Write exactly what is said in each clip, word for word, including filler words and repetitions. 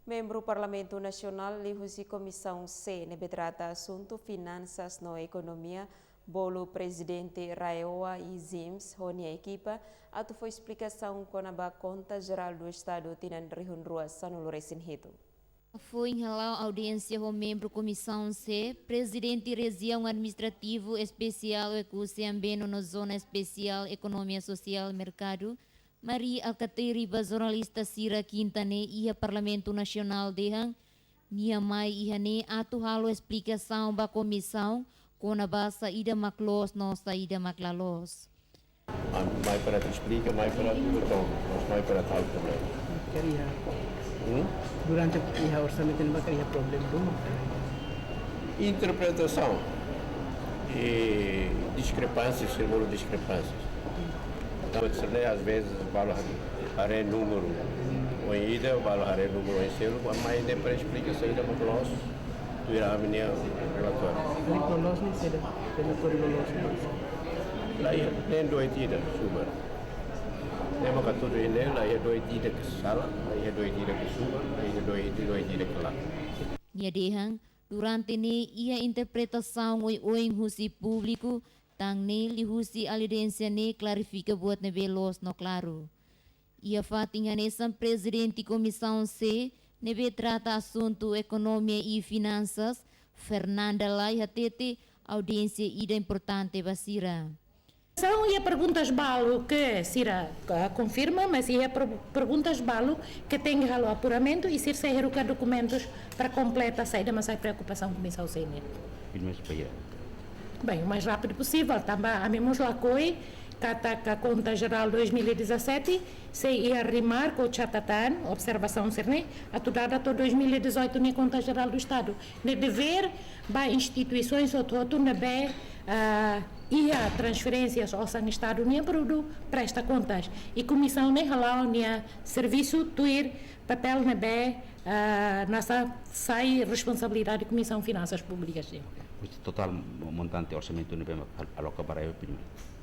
Membru Parlamentu Nasionál liuhusi Komisaun C ne'ebé trata asuntu finansas no ekonomia, bolu Prezidente RAEOA i ZEESM ho nia ekipa atu fó esplikasaun kona-ba Konta Jerál do Estadu tinan rihun rua sanulu resin hitu. Foin hala'o audiénsia ho membru Komisaun C, Prezidente Rejiaun Administrativu Espesiál Oekusi Ambeno no Zona Espesiál Ekonomia Sosiál Merkadu, Mari Alkatiri, ba jornalista sira kinta ne'e iha Parlamentu Nasionál dehan, nia mai iha ne'e atu halo esplikasaun ba komisaun kona-ba saida mak loos no saida mak la loos. Ah, mai para atu esplika, mai para atu botão, mas mai para atu halo problema. Queria. Hum? Durante iha orsamentu ne'ebá iha problema ruma. Interpretasaun e diskrepánsias, se bolu diskrepánsias. Tanba sira-ne'e, às vezes, balu haree númeru oin ida, balu haree númeru oin seluk, mas ne'e para esplika saida mak loos tuir ami-nia relatóriu. Mak loos ne'e saida, relatóriu mak loos ne'e. La iha nen doit ida, subar. Ne'e mak hatudu iha ne'e, la iha doit ida ke sala, la iha doit ida ke subar, la iha doit, doit ida ke laku. Nia dehan, durante ne'e iha interpretasaun oioin husi públiku, tan ne'e liuhusi audiénsia ne'e klarifika buat ne'ebé loos no klaru. Iha fatin hanesan, Prezidente Komisaun C ne'ebé trata asuntu ekonomia i finansas, Fernanda Lay, hatete audiénsia ida importante ba sira. São iha perguntas balu ke sira, ah, konfirma, mas iha per-, perguntas balu ke tenke halo apuramentu i sira sei haruka dokumentus para kompleta saida mak sai preokupasaun Komisaun C nian. Firmes para Bem, o mais rápido possível, tanba ami mós lakohi katak Konta Jerál dois mil e dezassete sei iha remark ou catatan, observasaun sira-ne'e atu dada to'o dois mil e dezoito nia Konta Jerál do Estadu. Ne'e devér ba instituisoens hotu-hotu ne'ebé, ah, iha transferénsias osan Estadu nian para atu presta kontas. I komisaun ne'e hala'o nia servisu tuir papél ne'ebé, ah, hanesan sai responsabilidade Komisaun Finansas Públikas nian. Husi totál montante orsamentu ne'ebé mak aloka ba RAEOA,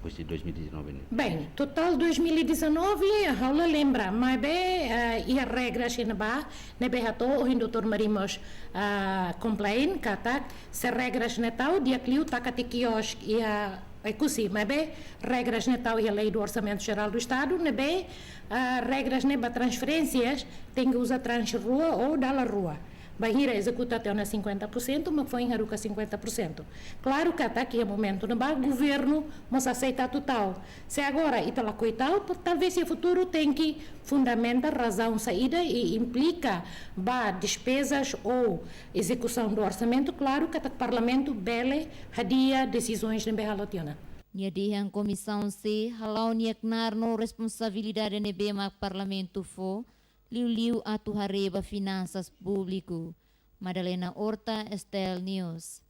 husi dois mil e dezanove ne'e? Bem, totál dois mil e dezanove, ha'u la lembra, maibé, ah, iha regras ne'ebá, ne'ebé hato'o ohin doutór Mari mós, ah, komplain katak se regras ne'e tau, di'ak liu taka tiha kiosk iha Oekusi, maibé regras ne'e tau iha Lei do Orçamento Geral do Estado, ne'ebé, ah, regras ne'e ba transferénsias tenke uza tranxe rua ou dala rua. Bainhira ezekuta tiha ona cinquenta por cento, mak foin haruka cinquenta por cento. Klaru katak iha momentu ne'ebá governu mós aseita atu tau. Se agora ita lakohi tau, por, talvés iha futuru tenke fundamenta razaun saida i implika ba despezas ou ezekusaun do orsamentu, klaru katak Parlamentu bele hadi'a desizaun ne'ebé halo tiha ona. Nia dehan Komisaun C hala'o nia knaar no responsabilidade ne'ebé mak Parlamentu fó, liuliu atu haree ba finansas públiku. Madalena Horta, STL News.